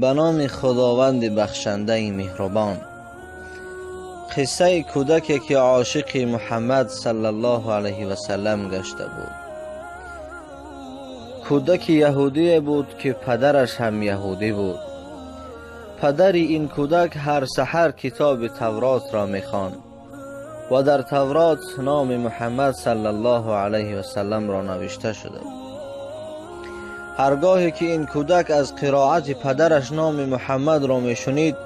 Ба номи Худованди бахшандаи меҳрубон. Қиссаи кӯдаке ки ошиқи Муҳаммад саллаллоҳу алайҳи васаллам гашта буд. Кӯдаки яҳудие буд ки падараш ҳам яҳудӣ буд. Падари ин кӯдак ҳар саҳар китоби Тавротро мехонд ва дар Таврот номи Муҳаммад саллаллоҳу алайҳи васалламро навишта шуда буд. Ҳаргоҳе ки ин кӯдак аз қироати падараш номи Муҳаммадро мешунид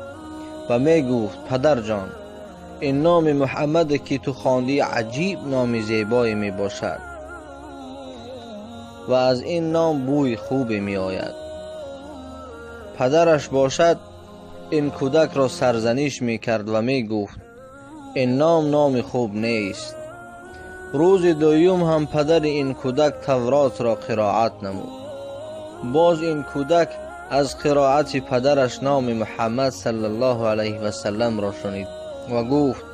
ва мегуфт: падарҷон, ин номи Муҳаммаде ки ту хондӣ аҷиб номи зебое мебошад ва аз ин ном бӯи хубе меояд. Падараш бошад ин кӯдакро сарзаниш мекард ва мегуфт: ин ном номи хуб нест. Рӯзи дуюм ҳам падари ин кӯдак Тавротро қироат намуд. Боз ин кӯдак аз қироати падараш номи Муҳаммад саллаллоҳу алайҳи васалламро шунид ва гуфт: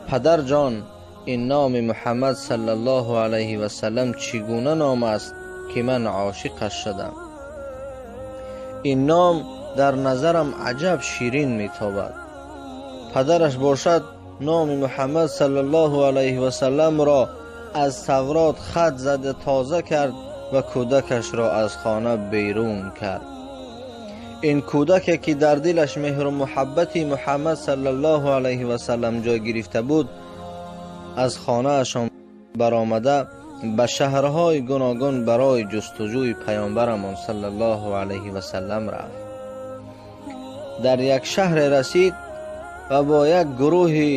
падарҷон, ин номи Муҳаммад саллаллоҳу алайҳи васаллам чӣ гуна ном аст ки ман ошиқаш шудам? Ин ном дар назарам аҷаб ширин метобад. Падараш бошад номи Муҳаммад саллаллоҳу алайҳи васалламро аз Таврот хат зада тоза кард ва кӯдакашро аз хона берун кард. Ин кӯдаке ки дар дилаш меҳру муҳаббати Муҳаммад саллаллоҳу алайҳи васаллам ҷой гирифта буд, аз хонаашон баромада ба шаҳрҳои гуногун барои ҷустуҷӯи паёмбарамон саллаллоҳу алайҳи васаллам рафт. Дар як шаҳре расид ва бо як гурӯҳи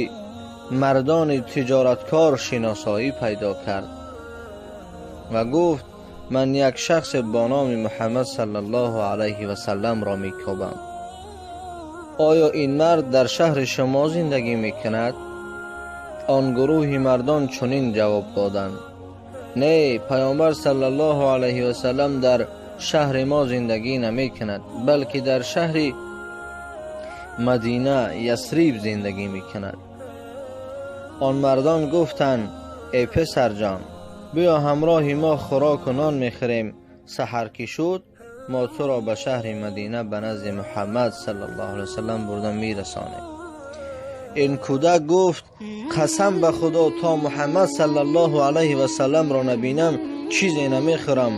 мардони тиҷораткор шиносоӣ пайдо кард ва гуфт: ман як шахсе бо номи Муҳаммад саллаллоҳу алайҳи васалламро мекобам. Оё ин мард дар шаҳри шумо зиндагӣ мекунад? Он гурӯҳи мардон чунин ҷавоб доданд: не, паёмбар саллаллоҳу алайҳи васаллам дар шаҳри мо зиндагӣ намекунад, балки дар шаҳри Мадина Ясриб зиндагӣ мекунад. Он мардон гуфтанд: эй писарҷон, биё ҳамроҳи мо хӯроку нон мехӯрем. Саҳар ки шуд, мо туро ба шаҳри Мадина ба назди Муҳаммад саллаллоҳу алайҳи васаллам бурда мерасонем. Ин кӯдак гуфт: қасам ба Худо, то Муҳаммад саллаллоҳу алайҳи васалламро набинам чизе намехӯрам,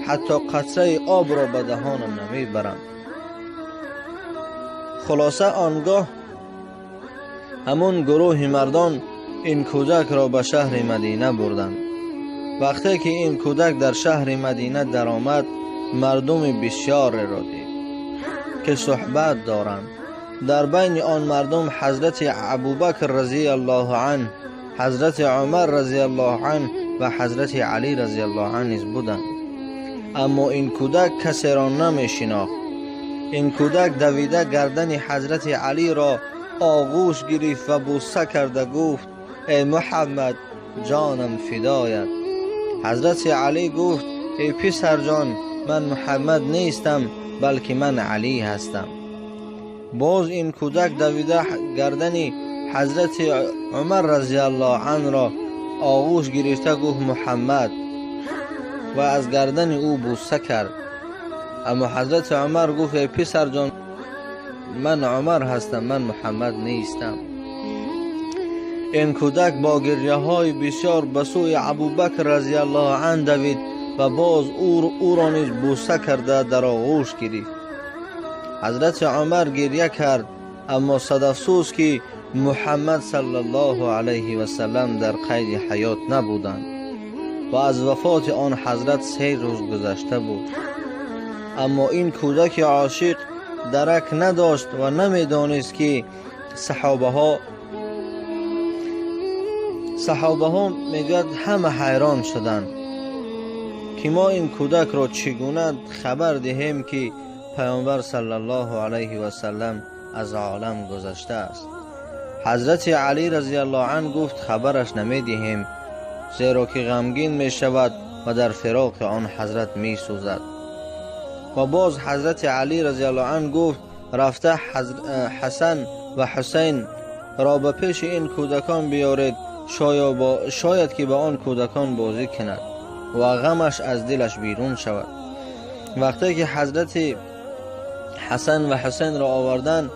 ҳатто қатраи обро ба даҳонам намебарам. Хулоса, он гоҳ ҳамон гурӯҳи мардон ин кӯдакро ба шаҳри Мадина бурданд. Вақте ки ин кӯдак дар шаҳри Мадина даромад, мардуми бисёреро дид ки суҳбат доранд. Дар байни он мардум ҳазрати Абубакр разияллоҳу анҳ, ҳазрати Умар разияллоҳу анҳ ва ҳазрати Алӣ разияллоҳу анҳ низ буданд. Аммо ин кӯдак касеро намешинохт. Ин кӯдак давида гардани ҳазрати Алиро оғӯш гирифт ва бӯса карда гуфт: эй Муҳаммад, ҷонам фидоят. Ҳазрати Алӣ гуфт: эй писарҷон, ман Муҳаммад нестам, балки ман Алӣ ҳастам. Боз ин кӯдак давида гардани ҳазрати Умар разияллоҳу анҳро оғӯш гирифта гуфт: Муҳаммад, ва аз гардани ӯ бӯса кард. Аммо ҳазрати Умар гуфт: эй писарҷон, ман Умар ҳастам, ман Муҳаммад нестам. Ин кӯдак бо гирьяҳои бисёр ба сӯи Абубакр разияллоҳу анҳ давид ва боз ӯро низ бӯса карда дар оғӯш гирифт. Ҳазрати Умар гирья кард, аммо сад афсӯс ки Муҳаммад саллаллоҳу алайҳи васаллам дар қайди ҳаёт набуданд ва аз вафоти он ҳазрат 3 рӯз гузашта буд. Аммо ин кӯдаки ошиқ дарак надошт ва намедонист ки саҳобаҳо мегӯяд ҳама ҳайрон шуданд ки мо ин кӯдакро чӣ гуна хабар диҳем ки паёмбар саллаллоҳу алайҳи васаллам аз олам гузаштааст. Ҳазрати Алӣ разияллоҳу анҳ гуфт: хабараш намедиҳем, зеро ки ғамгин мешавад ва дар фироқи он ҳазрат месӯзад. Ва боз ҳазрати Алӣ разияллоҳу анҳ гуфт: рафта Ҳасан ва Ҳусайн ро ба пеши ин кӯдакон биёред, шояд ки ба он кӯдакон бозӣ кунад ва ғамаш аз дилаш берун шавад. Вақте ки ҳазрати Ҳасан ва Ҳусайнро оварданд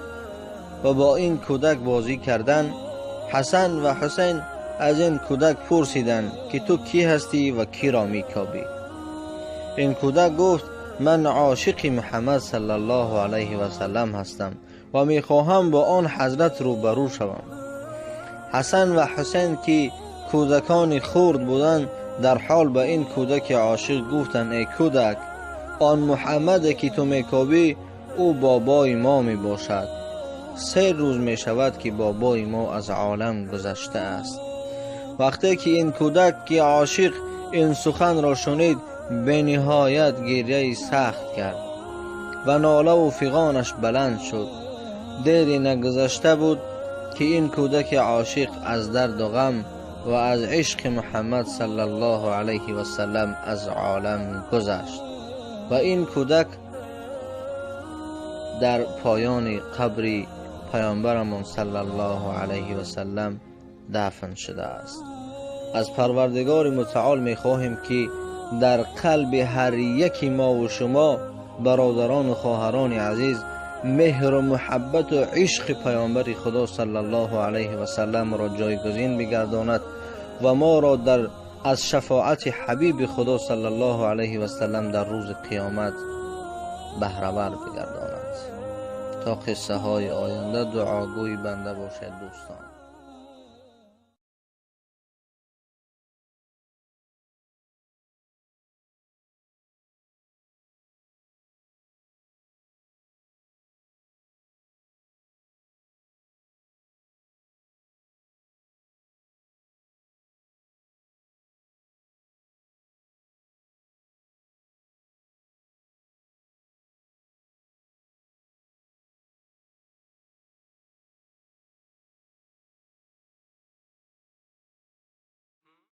ва бо ин кӯдак бозӣ карданд, Ҳасан ва Ҳусайн аз ин кӯдак пурсиданд, ки ту кӣ ҳастӣ ва киро мекобӣ? Ин кӯдак гуфт: ман ошиқи Муҳаммад саллаллоҳу алайҳи васаллам ҳастам ва мехоҳам бо он ҳазрат рӯбарӯ шавам. Ҳасан ва Ҳусайн, ки кӯдакони хурд буданд, дар ҳол ба ин кӯдаки ошиқ гуфтанд: эй кӯдак, он Муҳаммаде ки ту мекобӣ, ӯ бобои мо мебошад. 3 рӯз мешавад, ки бобои мо аз олам гузаштааст. Вақте ки ин кӯдак ки ошиқ ин суханро шунид, бениҳоят гиряи сахт кард ва нолаву фиғонаш баланд шуд. Дери нагузашта буд, ки ин кӯдаки ошиқ аз дарду ғам ва аз ишқи Муҳаммад саллаллоҳу алайҳи васаллам аз олам гузашт ва ин кӯдак дар поёни қабри паёмбарамон саллаллоҳу алайҳи васаллам дафн шудааст. Аз Парвардигори Мутаол мехоҳем, ки дар қалби ҳар яки мо ва шумо, бародарон ва хоҳарони азиз, меҳру муҳаббату ишқи паёмбари Худо саллаллоҳу алайҳи васалламро ҷойгузин бигардонад ва моро аз шафоати ҳабиби Худо саллаллоҳу алайҳи васаллам дар рӯзи қиёмат баҳравар бигардонад. То қиссаҳои оянда дуогӯи банда бошед, дӯстон.